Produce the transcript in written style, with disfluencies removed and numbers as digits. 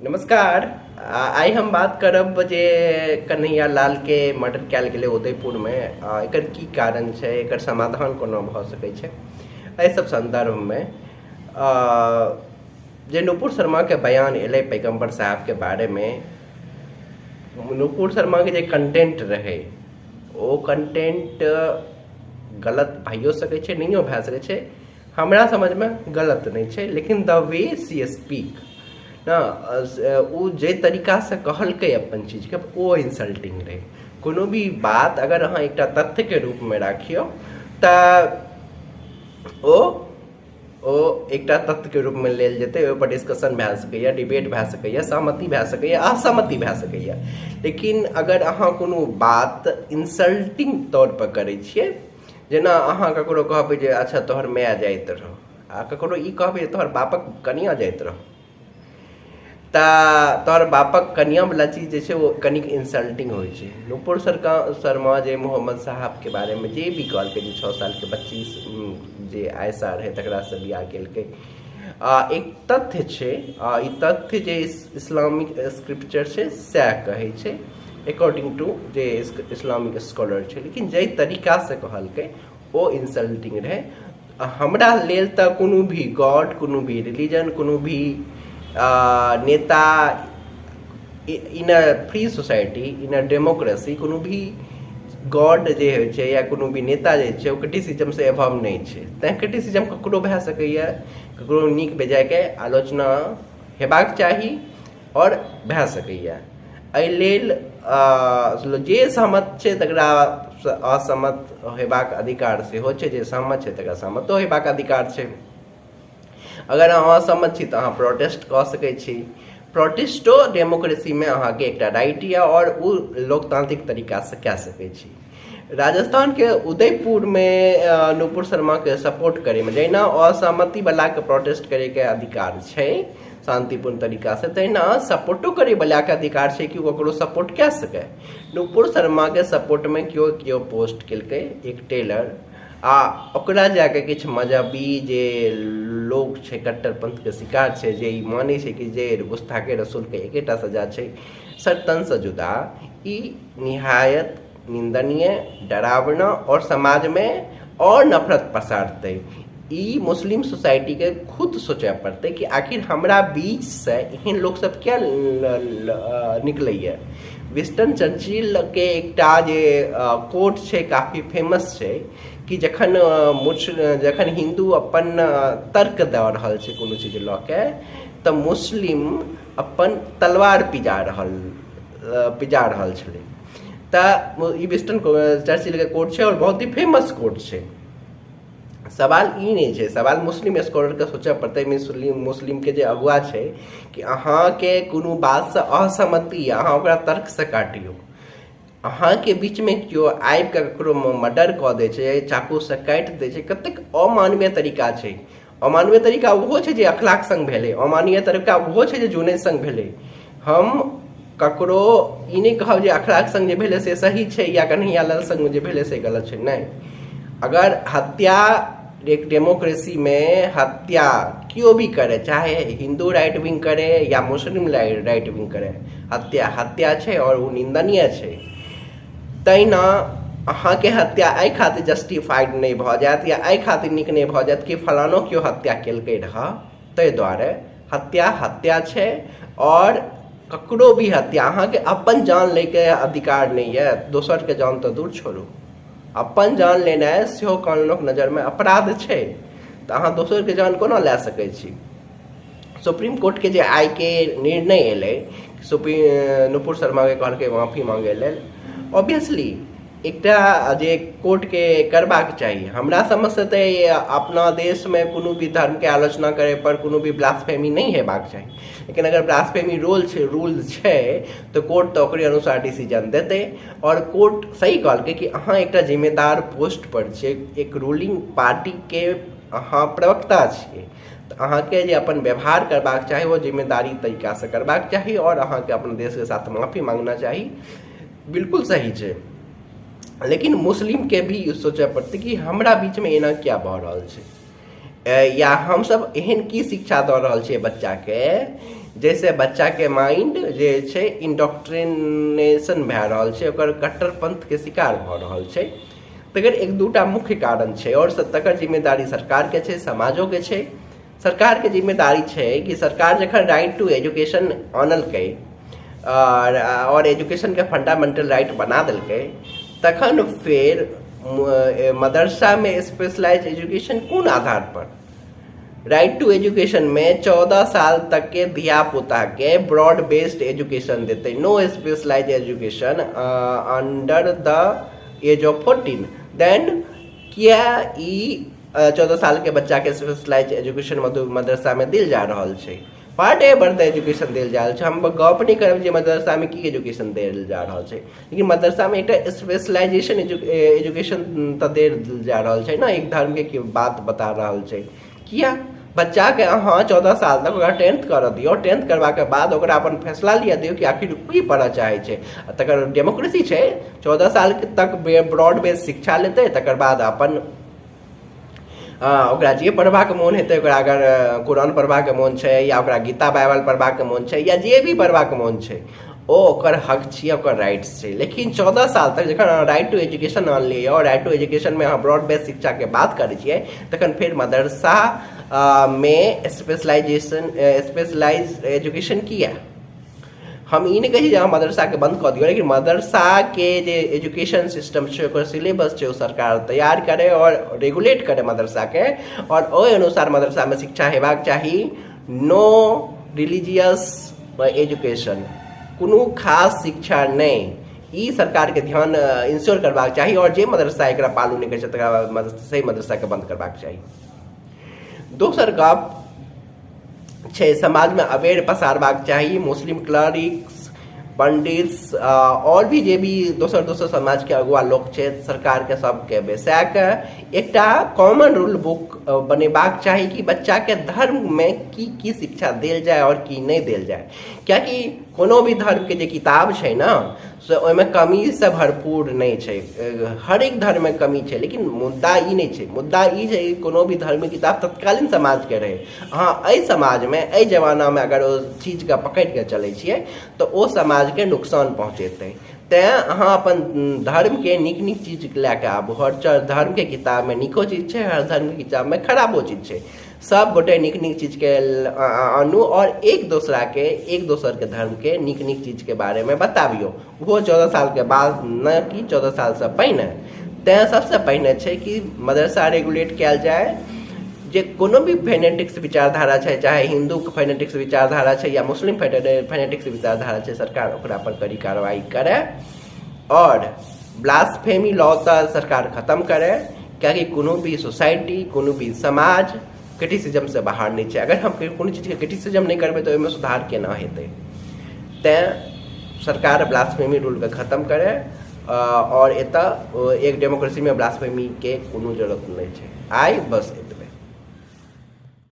नमस्कार। आइ हम बात करब जे कन्हैया लालके मर्डर कयल गेलै उदयपुरमे, एकर की कारण छै, एकर समाधान कोना भऽ सकै छै। एहि सब सन्दर्भमे जे नूपुर शर्माके बयान एलै पैगम्बर साहबके बारेमे, नूपुर शर्माके जे कंटेंट रहै ओ कंटेंट गलत भइयो सकै छै, नहियो भए सकै छै। हमरा समझमे गलत नहि छै, लेकिन द वे सी स्पीक ने, ओ जे तरीकासँ कहलकै अपन चीजके, ओ इन्सल्टिंग रहै। कोनो भी बात अगर अहाँ एकटा तथ्यके रूपमे राखियौ तऽ ओ ओ एकटा तथ्यके रूपमे लेल जेतै, ओहिपर डिस्कशन भए सकैए, डिबेट भए सकैए, सहमति भए सकैए, असहमति भए सकैए। लेकिन अगर अहाँ कोनो बात इन्सल्टिंग तौरपर करै छियै, जेना अहाँ ककरो कहबै जे अच्छा तोहर माय जाइत रहौ, आ ककरो ई कहबै जे तोहर बापक कनिआँ जाइत रहौ, तऽ तोहर बापक कनिआँवला चीज जे छै ओ कनिक इन्सल्टिंग होइ छै। नूपुर शर्मा जे मोहम्मद साहबके बारेमे जे भी कहलकै जे 6 सालके बच्ची जे आयशा रहै तकरासँ बियाह केलकै, आ एक तथ्य छै, आ ई तथ्य जे इस्लामिक स्क्रिप्चर छै सएह कहै छै, एकॉर्डिंग टू जे इस्लामिक स्कॉलर छै। लेकिन जाहि तरीकासँ कहलकै ओ इन्सल्टिंग रहै। हमरा लेल तऽ कोनो भी गॉड, कोनो भी रिलीजन, कोनो भी नेता, in a free society, in a democracy, कोनो भी गॉड जे होइ छै या कोनो भी नेता जे छै ओ क्रिटिसिज्मसँ एभव नहि छै। तैँ क्रिटिसिज्म ककरो भए सकैए, ककरो नीक बेजायके आलोचना हेबाक चाही आओर भए सकैए। एहि लेल जे सहमत छै तकरा असहमत हेबाक अधिकार सेहो छै, जे सहमत छै तकरा सहमतो हेबाक अधिकार छै। अगर अहाँ असहमत छी तऽ अहाँ प्रोटेस्ट कऽ सकै छी। प्रोटेस्टो डेमोक्रेसीमे अहाँके एकटा राइट यऽ आओर ओ लोकतांत्रिक तरीकासँ कए सकै छी। राजस्थानके उदयपुरमे नूपुर शर्माके सपोर्ट करैमे जहिना असहमतिवलाके प्रोटेस्ट करैके अधिकार छै शान्तिपूर्ण तरीकासँ, तहिना सपोर्टो करैवलाके अधिकार छै कि ओ ककरो सपोर्ट कए सकै। नूपुर शर्माके सपोर्टमे केओ केओ पोस्ट केलकै एक टेलर, आ ओकरा जाके किछु मजहबी जे लोक छै, कट्टरपंथके शिकार छै, जे ई मानै छै कि जे गुस्ताखे रसूलके एकेटा सजा छै सरतनसँ जुदा, ई निहायत निंदनीय, डरावना आओर समाजमे आओर नफरत पसारतै। ई मुस्लिम सोसाइटीके खुद सोचय पड़तै कि आखिर हमरा बीचसँ एहन लोकसभ किया निकलैए। विस्टन चर्चिलके एकटा जे कोट छै काफी फेमस छै कि जखन जखन हिन्दू अपन तर्क दऽ रहल छै कोनो चीज लऽ के, तऽ मुस्लिम अपन तलवार पिजा रहल छलै। तऽ ई विस्टन चर्चिलके कोट छै आओर बहुत ही फेमस कोट छै। सवाल ई नहि छै, सवाल मुस्लिम स्कॉलरके सोचऽ पड़तै, मुस्लिमके जे अगुआ छै, कि अहाँके कोनो बातसँ असहमति, अहाँ ओकरा तर्कसँ काटियौ। अहाँके बीचमे केओ आबि कऽ ककरो मर्डर कऽ दै छै, चाकूसँ काटि दै छै, कतेक अमानवीय तरीका छै। अमानवीय तरीका ओहो छै जे अखलाक संग भेलै, अमानवीय तरीका ओहो छै जे जुनेद संग भेलै। हम ककरो ई नहि कहब जे अखलाक संग जे भेलै से सही छै या कन्हैया लाल संग जे भेलै से गलत छै। नहि, अगर हत्या एक डेमोक्रेसीमे हत्या केओ भी करे, चाहे हिन्दू राइट विंग करे या मुस्लिम राइट विंग करे, हत्या हत्या छै आओर ओ निन्दनीय छै। तहिना अहाँके हत्या एहि खातिर जस्टिफाइड नहि भऽ जायत या एहि खातिर नीक नहि भऽ जायत कि फलानो केओ हत्या केलकै रहऽ ताहि दुआरे। हत्या हत्या छै आओर ककरो भी हत्या, अहाँके अपन जान लैके अधिकार नहि यऽ, दोसरके जान तऽ दूर छोड़ू, अपन जान लेनाइ सेहो कानूनक नजरमे अपराध छै, तऽ अहाँ दोसरके जान कोना लए सकै छी? सुप्रीम कोर्टके जे आइके निर्णय एलै, सुप्रीम नूपुर शर्माके कहलकै माफी मांगै लेल, ऑब्वियसली एकटा जे कोर्टके करबाक चाही। हमरा समझसँ तऽ अपना देशमे कोनो भी धर्मके आलोचना करै पर कोनो भी ब्लास्फेमी नहि हेबाक चाही, लेकिन अगर ब्लास्फेमी रोल छै, रूल छै, तऽ कोर्ट तऽ ओकरे अनुसार डिसीजन देतै। आओर कोर्ट सही कहलकै कि अहाँ एकटा जिम्मेदार पोस्ट पर छियै, एक रूलिंग पार्टीके अहाँ प्रवक्ता छियै, तऽ अहाँके जे अपन व्यवहार करबाक चाही ओ जिम्मेदारी तरीकासँ करबाक चाही आओर अहाँके अपन देशके साथ माफी मांगना चाही। बिल्कुल सही छै, लेकिन मुस्लिमके भी सोचऽ पड़तै कि हमरा बीचमे एना किया भऽ रहल छै। या हमसभ एहन की शिक्षा दऽ रहल छियै बच्चाके जाहिसँ बच्चाके माइंड जे छै इंडोक्ट्रिनेशन भए रहल छै, ओकर कट्टरपंथके शिकार भऽ रहल छै। तकर एक दूटा मुख्य कारण छै आओर तकर जिम्मेदारी सरकारके छै, समाजोके छै। सरकारके जिम्मेदारी छै कि सरकार जखन राइट टू एजुकेशन आनलकै आओर एजुकेशनके फंडामेंटल राइट बना देलकै, तखन फेर मदरसामे स्पेशलाइज एजुकेशन कोन आधार पर? राइट टू एजुकेशनमे 14 साल तकके धियापुताके ब्रॉड बेस्ड एजुकेशन देतै, no specialise education under the age of 14। Then किया ई 14 सालके बच्चाके स्पेशलाइज एजुकेशन मदरसामे देल जा रहल छै? What ever the education देल जा रहल छै, हम गप नहि करब जे मदरसामे की एजुकेशन देल जा रहल छै, लेकिन मदरसामे एकटा स्पेशलाइजेशन एजुकेशन तऽ देल जा रहल छै ने, एक धर्मके बात बता रहल छै। किया बच्चाके अहाँ 14 साल तक ओकरा टेंथ करऽ दियौ, टेंथ करबाके बाद ओकरा अपन फैसला लिअ दियौ कि आखिर की पढ़ऽ चाहै छै। तकर डेमोक्रेसी छै, 14 साल तक ब्रॉड बेस शिक्षा लेतै, तकर बाद अपन ओकरा जे पढ़बाक मोन हेतै, ओकरा अगर कुरान पढ़बाक मोन छै या ओकरा गीता बाइबल पढ़बाक मोन छै या जे भी पढ़बाक मोन छै, ओ ओकर हक छियै, ओकर राइट्स छै। लेकिन 14 साल तक जखन अहाँ राइट टू एजुकेशन आनलियै और राइट टू एजुकेशनमे अहाँ ब्रॉड बेस शिक्षाके बात करै छियै, तखन फेर मदरसा मे स्पेशलाइजेशन स्पेशलाइज एजुकेशन किया? हम ई नहि कहै छी जे अहाँ मदरसाके बंद कऽ दियौ, लेकिन मदरसाके जे एजुकेशन सिस्टम छै, ओकर सिलेबस छै, ओ सरकार तैयार करै आओर रेगुलेट करै मदरसाके, आओर ओहि अनुसार मदरसामे शिक्षा हेबाक चाही। नो रिलीजियस एजुकेशन, कोनो खास शिक्षा नहि, ई सरकारके ध्यान इंश्योर करबाक चाही। आओर जे मदरसा एकरा पालू नहि करै छै, तकरा सही मदरसाके बंद करबाक चाही। दोसर गप छै, समाजमे अवेयर पसारबाक चाही। मुस्लिम क्लरिक्स, पंडित्स आओर भी जे भी दोसर दोसर समाजके अगुआ लोक छै, सरकारके सबके बैसा कऽ एकटा कॉमन रूल बुक बनेबाक चाही कि बच्चाके धर्ममे की की शिक्षा देल जाय आओर की नहि देल जाय। कियाकि कोनो भी धर्मके जे किताब छै ने, से ओहिमे कमीसँ भरपूर नहि छै। हरेक धर्ममे कमी छै, लेकिन मुद्दा ई नहि छै। मुद्दा ई छै कि कोनो भी धर्मके किताब तत्कालीन समाजके रहै। अहाँ एहि समाजमे, एहि जमानामे अगर ओ चीजके पकड़िके चलै छियै तऽ ओ समाजके नुकसान पहुँचेतै। तेँ अहाँ अपन धर्मके नीक नीक चीज लए कऽ आबू। हर धर्मके किताबमे नीको चीज छै, हर धर्मके किताबमे खराबो चीज छै। सब गोटे नीक नीक चीजके आनू आओर एक दोसराके, एक दोसरके धर्मके नीक नीक चीजके बारेमे बताबियौ, ओहो 14 सालके बाद, नहि कि 14 सालसँ पहिने। तेँ सबसँ पहिने छै कि मदरसा रेगुलेट कयल जाय। जे कोनो भी फैनेटिक्स विचारधारा छै, चाहे हिन्दू फैनेटिक्स विचारधारा छै या मुस्लिम फैनेटिक्स विचारधारा छै, सरकार ओकरा पर कड़ी कार्रवाई करे आओर ब्लास्फेमी लॉ तऽ सरकार खत्म करे, कियाकि कोनो भी सोसाइटी, कोनो भी समाज क्रिटिसिज्मसँ बाहर नहि छै। अगर हम कोनो चीजके क्रिटिसिज्म नहि करबै तऽ ओहिमे सुधार केना हेतै? तेँ सरकार ब्लास्फेमी रूलके खत्म करे आओर एतऽ एक डेमोक्रेसीमे ब्लास्फेमीके कोनो जरूरत नहि छै। आइ बस।